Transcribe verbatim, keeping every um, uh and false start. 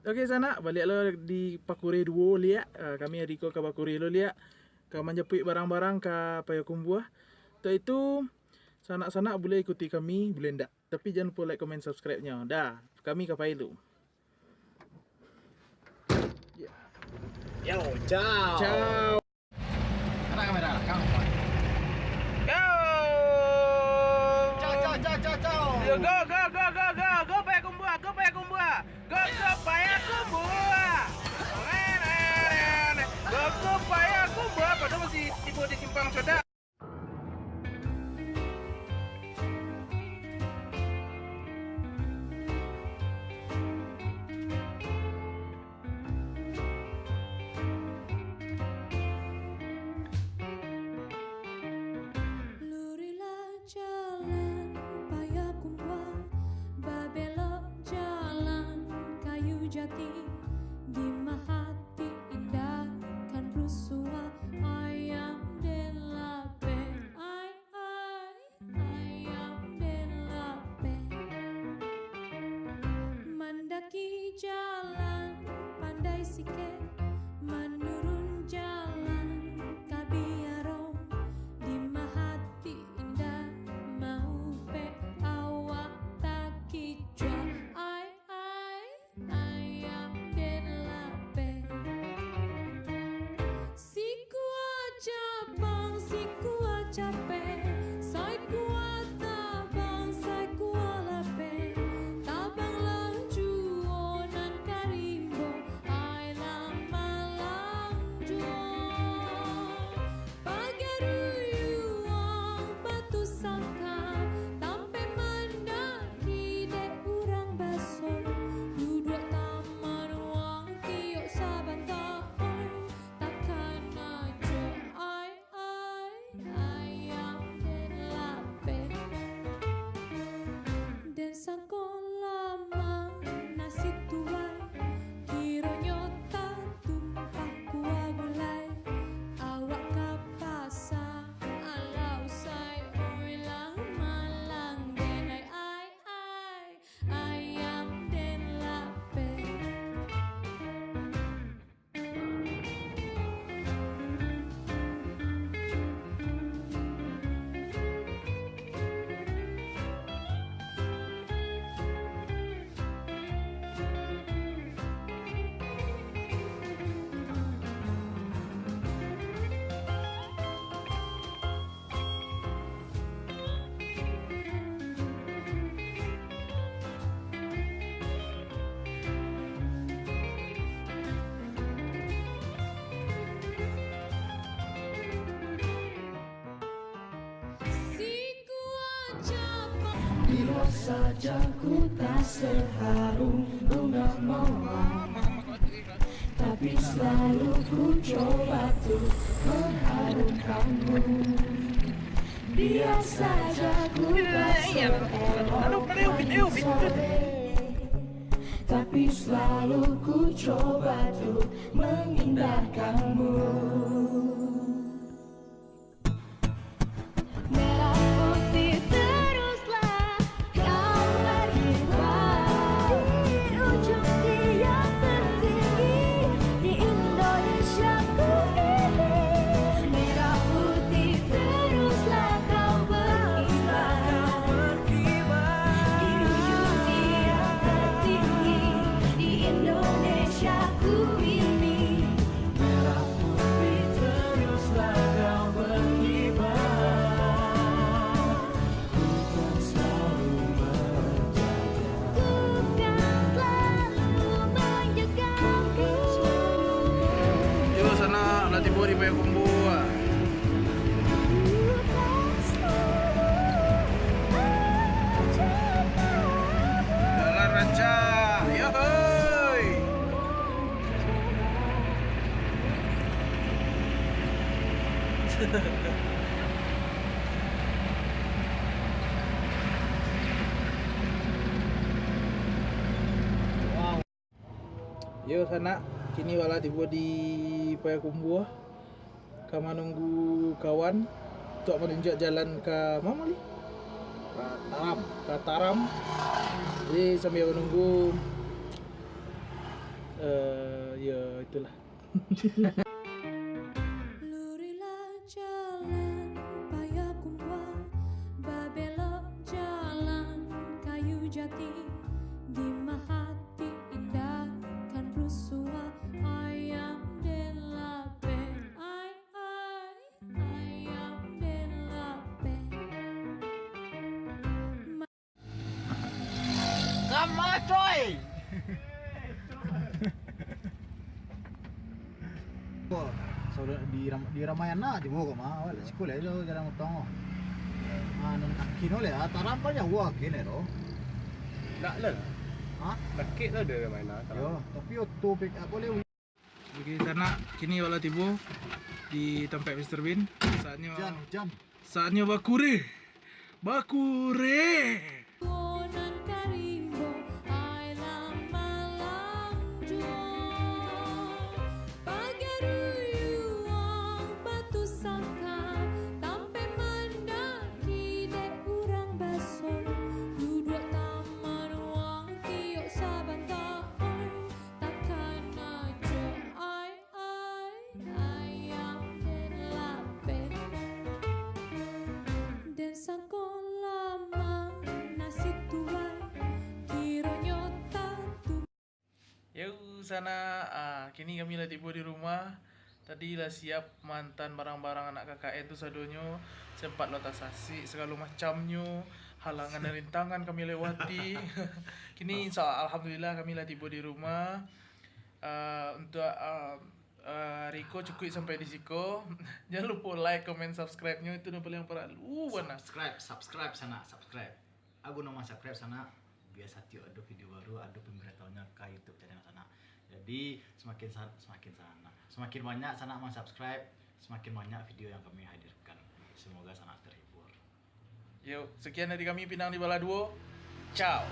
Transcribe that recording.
Oke, sanak, baliak lo di Pakure duo liak. Ah, kami ari ko ka Pakure lo liak. Ka manjapuik barang-barang ka Payakumbuah. Untuak itu, sanak-sanak buliah ikuti kami, buliah ndak. Tapi jan lupo like, comment, subscribe-nyo. Dah, kami ka pai lu. Yo, ciao. Ciao. Mana kamera? Kau. Go! Ciao, ciao, ciao, ciao, ciao. Yo, go, go, go, go, go. Go Payakumbuah, go Payakumbuah. Go, go Payakumbuah. Go, go Payakumbuah. Pado masih tibo di Simpang Soda. Lurihlah jalan Payakumbuah, babelok jalan Kayu Jati, di Mahati indak kan rusuah, ayam den lapeh, ai, ai, ayam den lapeh. Mandaki jalan Pandai Sikek, manurun jalan Kabiaro, di Mahati indak maupek, awak takicuah, ai, ai, ayam den lapeh. Sikua capang, sikua capek, saikua tabang, saikua lapeh, tabanglah juo nan ka rimbo, ai lah malang juo. Pagaruyuang Batu Sangka, tampek mandaki dek urang baso, duduak tamanuang tiok sabanta, oi, takana jo ai, ai, ayam den lapeh. Den sakolah ma nasi tuai, kironyo tatumpah kuah gulai, awak ka pasa alah usai, oi lah malang den ai, ai, ai, ayam den lapeh. Bila saja ku tak seharum bunga mawar, tapi selalu ku coba tuh mengharumkanmu. Biar saja ku tak seelok sorang, tapi selalu ku coba tuh mengindahkanmu. Merah putih teruslah kau berkibar di ujung tiang tertinggi di Indonesiaku ini. Merah putih teruslah kau berkibar di ujung tiang tertinggi di Indonesiaku ini. Merah putih teruslah kau berkibar, Tuhan selalu menjaga. Tuhan selalu menjagamu. Yo, sanak, lah tibo di Payakumbuah. Tuhan selalu menjagamu. Jalan rancak, yo hoi. Yo, sanak, kini awak lah tibo di Payakumbuah. Ka manunggu kawan untuak manunjuak jalan ka ma, Mali? Ka Taram. Ka Taram. Jadi, sambia manunggu, Eh, ya, itulah. Lurilah jalan Payakumbuah, babelok jalan Kayu Jati, di Mahati indah kan rusuah, ayam den lapeh, ai, ai, ayam den lapeh. Sama coy. Saudara di Ram, di Ramayana tibo ko mah, awak lek siko lek tu jalan motong ko. Ah, nan kaki no lek, ah, tarampal jauah kini tu. Nak lah. Hah? Sakit lah dia main lah. Yo, tapi oto pick up boleh. Oke, sanak, kini awak lah tibo di tampek Mister Bean. Saatnyo Hujan, hujan. Saatnyo bakureh. Bakureh. Nan ka rimbo ai lah malanjuang. Pagaruyuang Batu Sangka, tampek mandaki dek urang baso. Duduak tamanuang tiok sabanta, oi, takana jo ai, ai, ayam den lapeh. Den sakolah ma nasi tuai, kironyo tatu. Yo, sanak, ah, kini kami lah tibo di rumah. Tadi lah siap mantan barang-barang anak K K N tu sadonyo, sempat lo tasasik sagalo macamnyo, halangan dan rintangan kami lewati. Kini insya Allah, alhamdulillah kami lah tibo di rumah. Ah, untuk ah, ah, Riko cukup sampai di siko. Jangan lupa like, comment, subscribe-nyo, itu nan paling paralu bana. Subscribe, subscribe sanak, subscribe. Agu nama subscribe sanak, biar satiok ado video baru, ado pemberitahuannya ke YouTube channel sanak. Jadi semakin sa- semakin sanak, semakin banyak sanak mensubscribe, semakin banyak video yang kami hadirkan. Semoga sanak terhibur. Yo, sekian dari kami Pinang di Baladuo. Ciao.